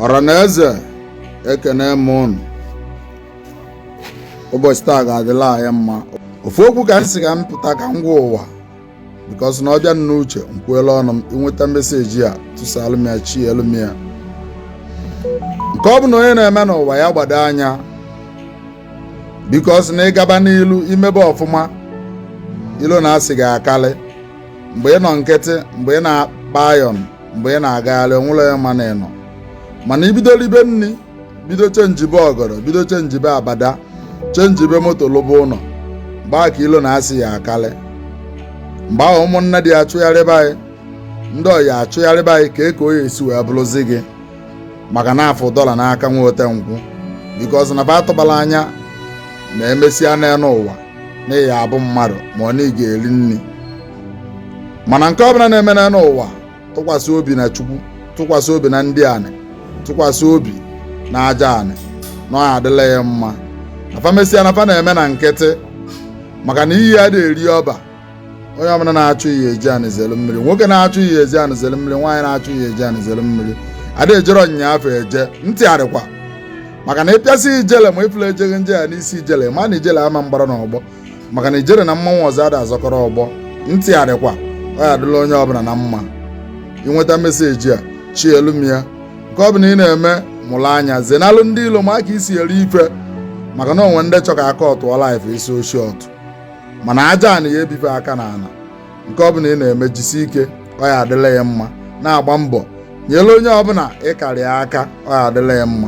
Ọra na eze, ekene m ụnụ. Ụbọchị taa ga-adịla anyị mma. Ofu okwu ka m sị ka m pụta ka m gwa ụwa, because na ọ bịa n'uche m kwuela ọnụ m. I nweta message a, tụsalụ m ya, chielu m ya. Nke ọ bụla onye na-eme n'ụwa ya gbado anya, because na ịgaba n'ilu imebe ọfụma, ilo na asị ga-akalị. Mgbe ị nọ nkịtị, mgbe ị na-akpa ayọn, mgbe ị na-agagharị, onwere ya mana ị nọ. Mana ibido libe nri, bido chenjibe ọgọdọ, bido chenjibe abada, chenjibe moto, lụba ụlọ, mgbe ahụ ka ilo na asị ya akalị. Mgbe ahụ ụmụnne dị achụgharịba anyị, ndị ọya achụgharịba anyị, ka eke oye esi wee bụrụzi gị, maka na afụ dọla n'aka nwa ote nkwụ, because na fa atụbala anya na emesịa n'elu ụwa na ị ya abụ mmadụ, ma ọ na ị ga-eri nri. Mana nke ọbụla na-eme n'elu ụwa, tụkwasị obi na Chukwu, tụkwasị obi na ndị anị, tụkwasị obi na aja anị, na ọ adịla ya mma. Na fa mesịa na fa na-eme na nkịtị, maka na iyi adịghị eri ọba. Onye ọbụla na-achụ ihe eji anị zelu mmiri, nwoke na-achụ ihe eji anị zelu mmiri, nwaanyị na-achụ ihe eji anị zelu mmiri, ada ejere ọnyịnya afọ eje ntị adịkwa, maka na ịpịasị ijele ma ifụla ejeghị nje ya n'isi ijele, ma na ijele ama mgbara n'ọgbọ, maka na ijele na mmanwụ ọzọ ada azọkọrọ ọgbọ. Ntị adịkwa. Ọ ya adịla onye ọbụla na mma. Inweta message a, chielu m ya. Nke ọbụla ị na-eme, mụrụ anya, zenalụ ndị ilo, ma ka isi eri ife, maka na onwe ndị chọ ka aka ọtụọ life isi oshi ọtụ, mana aja ana ya ebife aka na ana. Nke ọbụla ị na-eme, jisi ike, ọ ya adịla ya mma. Na-agba mbọ nyere onye ọbụla ịkarị aka, ọ ya adịla ya mma.